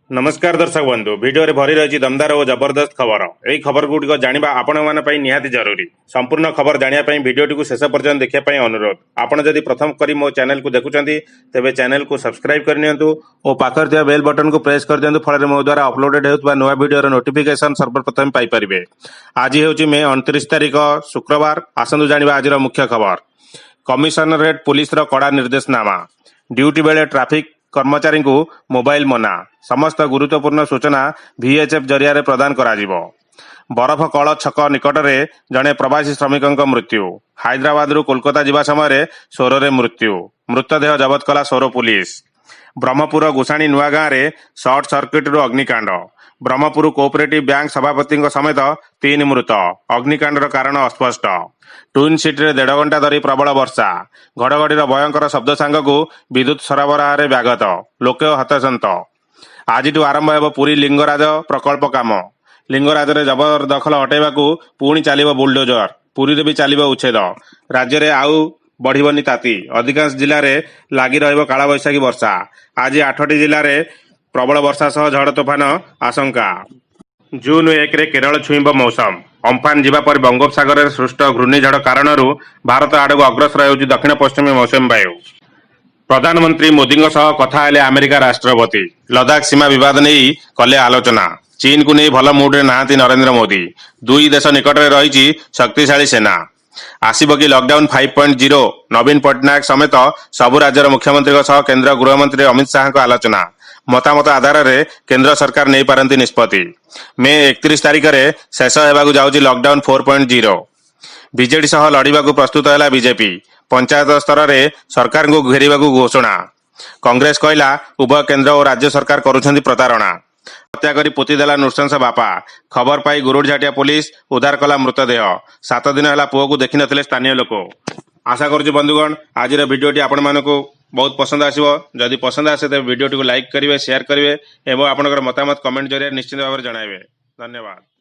ନମସ୍କାର ଦର୍ଶକ ବନ୍ଧୁ, ଭିଡ଼ିଓରେ ଭରି ରହିଛି ଦମଦାର ଓ ଜବରଦସ୍ତ ଖବର। ଏହି ଖବର ଗୁଡ଼ିକ ଜାଣିବା ଆପଣମାନଙ୍କ ପାଇଁ ନିହାତି ଜରୁରୀ। ସମ୍ପୂର୍ଣ୍ଣ ଖବର ଜାଣିବା ପାଇଁ ଭିଡ଼ିଓଟିକୁ ଶେଷ ପର୍ଯ୍ୟନ୍ତ ଦେଖିବା ପାଇଁ ଅନୁରୋଧ। ଆପଣ ଯଦି ପ୍ରଥମ କରି ମୋ ଚ୍ୟାନେଲକୁ ଦେଖୁଛନ୍ତି, ତେବେ ଚ୍ୟାନେଲକୁ ସବସ୍କ୍ରାଇବ୍ କରିନିଅନ୍ତୁ ଓ ପାଖରେ ଥିବା ବେଲ୍ ବଟନକୁ ପ୍ରେସ୍ କରିଦିଅନ୍ତୁ। ଫଳରେ ମୋ ଦ୍ୱାରା ଅପଲୋଡେଡ୍ ହେଉଥିବା ନୂଆ ଭିଡ଼ିଓର ନୋଟିଫିକେସନ୍ ସର୍ବପ୍ରଥମେ ପାଇପାରିବେ। ଆଜି ହେଉଛି ମେ 29 ତାରିଖ, ଶୁକ୍ରବାର। ଆସନ୍ତୁ ଜାଣିବା ଆଜିର ମୁଖ୍ୟ ଖବର। କମିଶନରେଟ୍ ପୋଲିସର କଡ଼ା ନିର୍ଦ୍ଦେଶନାମା। ଡ୍ୟୁଟି ବେଳେ ଟ୍ରାଫିକ କର୍ମଚାରୀଙ୍କୁ ମୋବାଇଲ ମନା। ସମସ୍ତ ଗୁରୁତ୍ୱପୂର୍ଣ୍ଣ ସୂଚନା ଭିଏଚ୍ଏଫ୍ ଜରିଆରେ ପ୍ରଦାନ କରାଯିବ। ବରଫ କଳ ଛକ ନିକଟରେ ଜଣେ ପ୍ରବାସୀ ଶ୍ରମିକଙ୍କ ମୃତ୍ୟୁ। ହାଇଦ୍ରାବାଦରୁ କୋଲକାତା ଯିବା ସମୟରେ ସୋରରେ ମୃତ୍ୟୁ। ମୃତଦେହ ଜବତ କଲା ସୋର ପୋଲିସ। ବ୍ରହ୍ମପୁର ଗୋସାଣୀ ନୂଆ ଗାଁରେ ସର୍ଟ ସର୍କିଟରୁ ଅଗ୍ନିକାଣ୍ଡ। ବ୍ରହ୍ମପୁର କୋଅପରେଟିଭ ବ୍ୟାଙ୍କ ସଭାପତିଙ୍କ ସମେତ ତିନି ମୃତ। ଅଗ୍ନିକାଣ୍ଡର କାରଣ ଅସ୍ପଷ୍ଟ। ଟ୍ୱିନ୍ ସିଟିରେ ଦେଢ଼ ଘଣ୍ଟା ଧରି ପ୍ରବଳ ବର୍ଷା। ଘଡ଼ଘଡ଼ିର ଭୟଙ୍କର ଶବ୍ଦ ସାଙ୍ଗକୁ ବିଦ୍ୟୁତ ସରବରାହରେ ବ୍ୟାଘାତ। ଲୋକେ ହନ୍ତସନ୍ତ। ଆଜିଠୁ ଆରମ୍ଭ ହେବ ପୁରୀ ଲିଙ୍ଗରାଜ ପ୍ରକଳ୍ପ କାମ। ଲିଙ୍ଗରାଜରେ ଜବରଦଖଲ ହଟାଇବାକୁ ପୁଣି ଚାଲିବ ବୁଲଡୋଜର। ପୁରୀରେ ବି ଚାଲିବ ଉଚ୍ଛେଦ। ରାଜ୍ୟରେ ଆଉ ବଢ଼ିବନି ତାତି। ଅଧିକାଂଶ ଜିଲ୍ଲାରେ ଲାଗି ରହିବ କାଳବୈଶାଖୀ ବର୍ଷା। ଆଜି ଆଠଟି ଜିଲ୍ଲାରେ ପ୍ରବଳ ବର୍ଷା ସହ ଝଡ଼ ତୋଫାନ ଆଶଙ୍କା। ଜୁନ୍ 1ରେ କେରଳ ଛୁଇଁବ ମୌସମ। ଅମ୍ଫାନ ଯିବା ପରେ ବଙ୍ଗୋପସାଗରରେ ସୃଷ୍ଟ ଘୂର୍ଣ୍ଣିଝଡ଼ କାରଣରୁ ଭାରତ ଆଡ଼କୁ ଅଗ୍ରସର ହେଉଛି ଦକ୍ଷିଣ ପଶ୍ଚିମ ମୌସୁମୀ ବାୟୁ। ପ୍ରଧାନମନ୍ତ୍ରୀ ମୋଦିଙ୍କ ସହ କଥା ହେଲେ ଆମେରିକା ରାଷ୍ଟ୍ରପତି। ଲଦାଖ ସୀମା ବିବାଦ ନେଇ କଲେ ଆଲୋଚନା। ଚୀନକୁ ନେଇ ଭଲ ମୁଡରେ ନାହାନ୍ତି ନରେନ୍ଦ୍ର ମୋଦି। ଦୁଇ ଦେଶ ନିକଟରେ ରହିଛି ଶକ୍ତିଶାଳୀ ସେନା। ଆସିବ କି ଲକଡାଉନ 5.0? ନବୀନ ପଟ୍ଟନାୟକ ସମେତ ସବୁ ରାଜ୍ୟର ମୁଖ୍ୟମନ୍ତ୍ରୀଙ୍କ ସହ କେନ୍ଦ୍ର ଗୃହମନ୍ତ୍ରୀ ଅମିତ ଶାହାଙ୍କ ଆଲୋଚନା। ମତାମତ ଆଧାରରେ କେନ୍ଦ୍ର ସରକାର ନେଇପାରନ୍ତି ନିଷ୍ପତ୍ତି। ମେ 31 ତାରିଖରେ ଶେଷ ହେବାକୁ ଯାଉଛି ଲକଡାଉନ 4.0। ବିଜେଡି ସହ ଲଢ଼ିବାକୁ ପ୍ରସ୍ତୁତ ହେଲା ବିଜେପି। ପଞ୍ଚାୟତ ସ୍ତରରେ ସରକାରଙ୍କୁ ଘେରିବାକୁ ଘୋଷଣା। କଂଗ୍ରେସ କହିଲା, ଉଭୟ କେନ୍ଦ୍ର ଓ ରାଜ୍ୟ ସରକାର କରୁଛନ୍ତି ପ୍ରତାରଣା। ହତ୍ୟା କରି ପୋତିଦେଲା ନୃଶଂସ ବାପା। ଖବର ପାଇ ଗୁରୁଡିଝାଟିଆ ପୋଲିସ ଉଦ୍ଧାର କଲା ମୃତଦେହ। 7 ଦିନ ହେଲା ପୁଅକୁ ଦେଖିନଥିଲେ ସ୍ଥାନୀୟ ଲୋକ। ଆଶା କରୁଛି ବନ୍ଧୁଗଣ, ଆଜିର ଭିଡ଼ିଓଟି ଆପଣମାନଙ୍କୁ ବହୁତ ପସନ୍ଦ ଆସିବ। ଯଦି ପସନ୍ଦ ଆସେ, ତେବେ ଭିଡ଼ିଓଟିକୁ ଲାଇକ୍ କରିବେ, ସେୟାର କରିବେ ଏବଂ ଆପଣଙ୍କର ମତାମତ କମେଣ୍ଟ ଜରିଆରେ ନିଶ୍ଚିତ ଭାବରେ ଜଣାଇବେ। ଧନ୍ୟବାଦ।